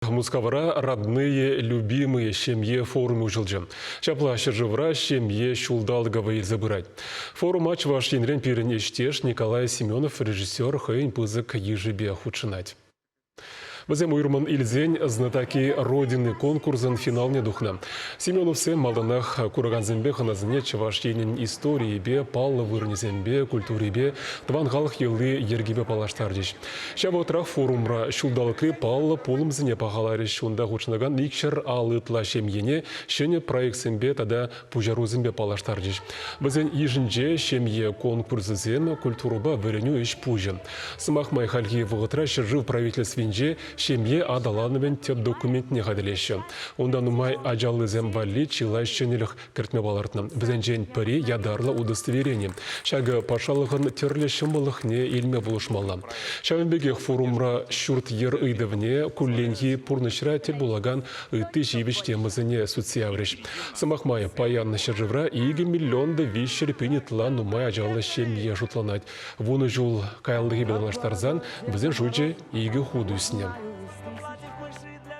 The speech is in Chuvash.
Мускавра «Родные, любимые» ҫемье форумӗ уҫӑлчӗ. Ҫапла ҫӗршывра ҫемье ҫулталӑкӗ вӑй илсе пырать. Форума Чӑваш Енрен пирӗн ӗҫтеш Николай Семенов режиссер хӑйӗн пысӑк йышӗпе хутшӑнать. Вӗсем уйрӑммӑн илсен «Знатоки Родины» конкурсӑн финалне тухнӑ. Семеновсем малтанах куракансемпе хӑнасене Чӑваш Енӗн историйӗпе, паллӑ вырӑнӗсемпе, культурипе, тӑван халӑх йӑли-йӗркипе паллаштарчӗҫ. Ҫав вӑхӑтрах форумра ҫулталӑкри паллӑ пулӑмсене пахаларӗҫ. Унта хутшӑнакан 250 ытла ҫемьене ҫӗнӗ проектсемпе тата пуҫарусемпе паллаштарчӗҫ. Вӗсен йышӗнче ҫемье конкурсӗсем, культурӑпа вӗренӳ ӗҫ-пуҫӗ. Сӑмах май, хальхи вӑхӑтра ҫӗршыв правительствинче ҫемье аталанӑвӗн тӗп документне хатӗрлеҫҫӗ. Унта нумай ачаллисем валли чылай ҫӗнӗлӗх кӗртме палӑртнӑ. Вӗсенчен пӗри ятарлӑ удостоверени. Ҫакӑ патшалӑхӑн тӗрлӗ ҫӑмӑллӑхне илме пулӑшмалла. Ҫавӑн пекех форумра ҫурт-йӗр ыйтӑвне кулленхи пурнӑҫра тӗл пулакан ытти ҫивӗч темӑсене сӳтсе яврӗҫ. Сӑмах май, паян ҫӗршывра 2 миллион та 300 пин ытла нумай ачаллӑ ҫемье шутланать. Вунӑ ҫул каяллахипе танлаштарсан вӗсен шучӗ икӗ хут ӳснӗ.